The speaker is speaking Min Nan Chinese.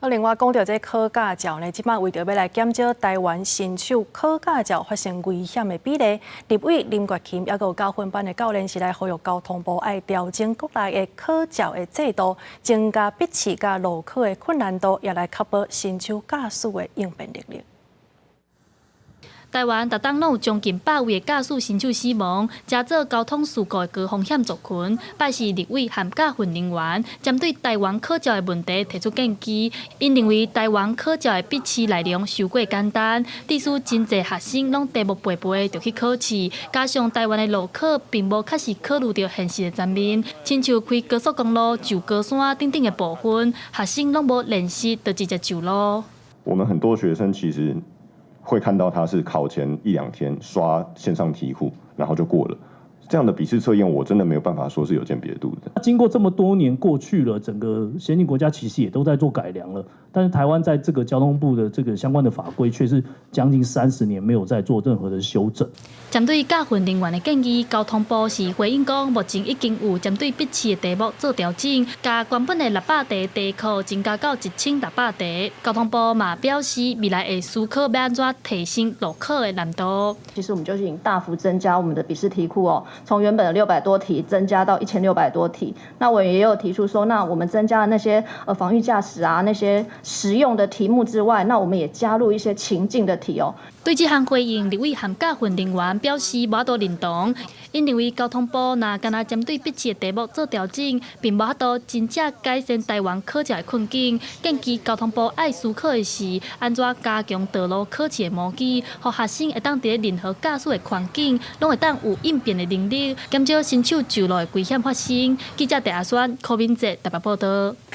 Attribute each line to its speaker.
Speaker 1: 另外講著這考駕照呢，這擺為著欲來減少台灣新手考駕照發生危險的比例，立委林月琴抑閣有駕訓班的教練是來呼籲交通部愛調整國內的考照的制度，增加筆試佮路考的困難度，也來確保新手駕駛的應變能力。
Speaker 2: 台灣逐冬攏有將近100位的駕駛新手死亡，成做交通事故的高風險族群。拜四立委和駕訓人員針對台灣考照的問題提出建議，𪜶認為台灣考照的筆試內容傷過簡單，致使真濟學生攏題目背背就去考試，加上台灣的路考並無確實考慮著現實的層面，親像開高速公路上高山等等的部分，學生攏無練習就直接上路。
Speaker 3: 我們很多學生其實會看到他是考前一兩天刷線上題庫，然後就過了。這樣的筆試測驗，我真的沒有辦法說是有鑑別度的。
Speaker 4: 經過這麼多年過去了，整個先進國家其實也都在做改良了，但是台灣在這個交通部的這個相關的法規，卻是將近30年沒有再做任何的修正。
Speaker 2: 針對駕訓人員的建議，交通部是回應講，目前已經有針對筆試的題目做調整，共原本的600題題庫增加到1600題。交通部嘛表示，未來會思考欲按怎提升路考的難度。
Speaker 5: 其實我們就已經大幅增加我們的筆試題庫哦，從原本的600多題增加到1600多題。那我也有提出說，那我們增加了那些防禦駕駛啊那些實用的題目之外，那我們也加入一些情境的題哦。
Speaker 2: 對這項回應，立委和駕訓人員表示無法度認同。𪜶認為交通部若干焦針對筆試的題目做調整，並無法度真正改善台灣考照的困境。建議交通部愛思考的是，按怎加強道路考試的模擬，予學生會當佇任何駕駛的環境，攏會當有應變的能力，減少新手上路的危險發生。記者鄭阿宣、柯敏哲台北報導。